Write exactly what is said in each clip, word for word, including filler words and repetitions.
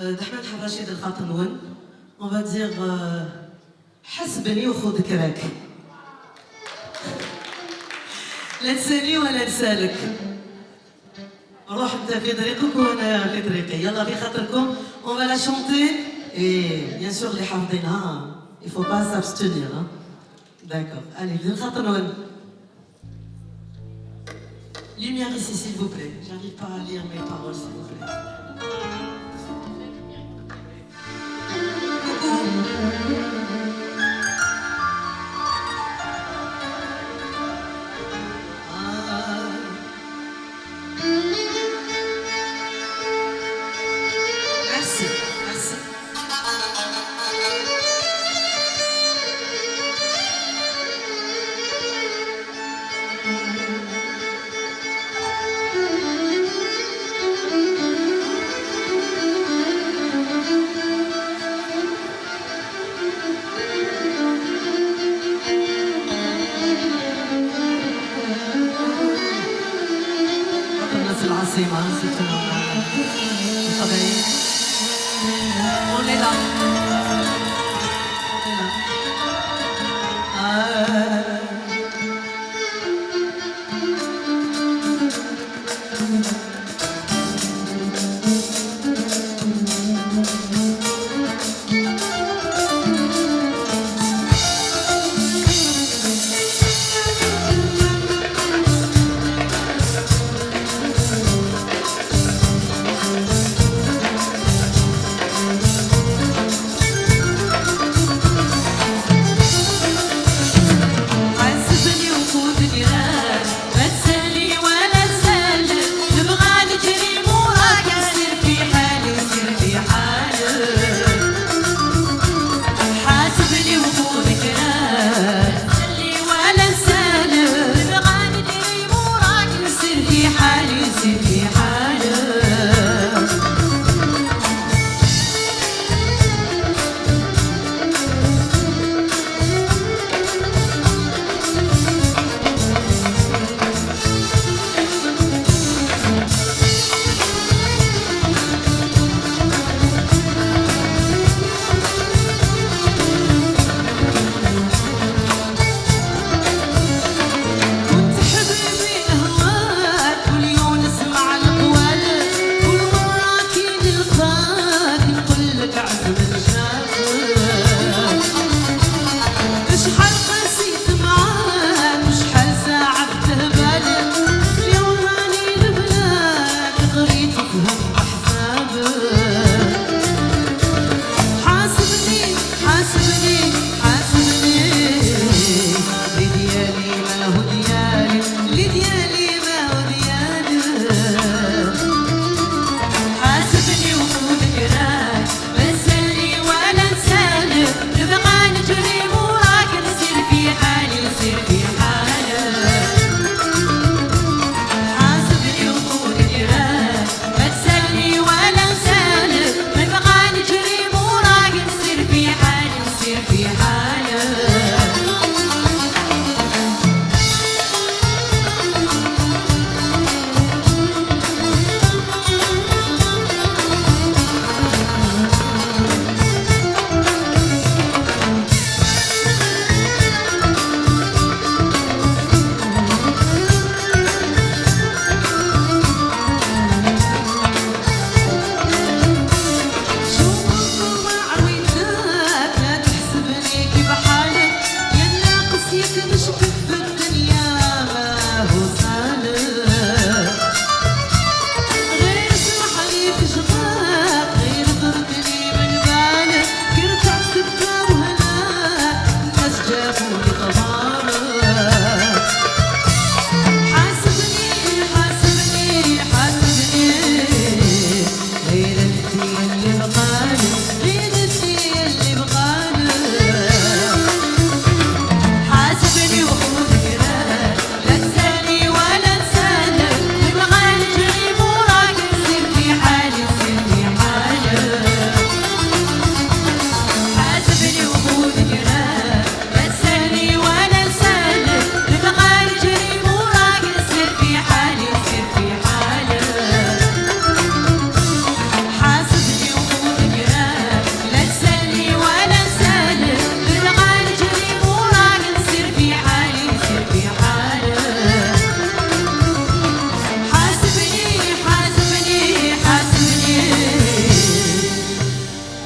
Euh, d Aḥmed Ḥerraci d lxaṭer-nwen. On va dire, euh, ḥasbni uxud krak. La nsali wala nsalek. Ruḥ anta fi طريقك وانا في طريقي. يلا في خاطركم. On va la chanter. Et bien sûr, les حافظينها, il faut pas s'abstenir, hein. D'accord. Allez, في خاطركم. Lumière ici, s'il vous plaît. J'arrive pas à lire mes paroles, s'il vous plaît. Coucou. Ah. Merci, merci. الناس العاصمة، c'est tout. القبايل. On est là. On est là. آه.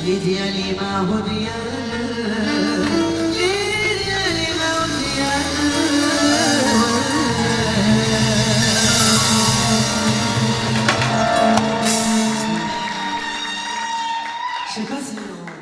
Lidya li ma hu diyalek.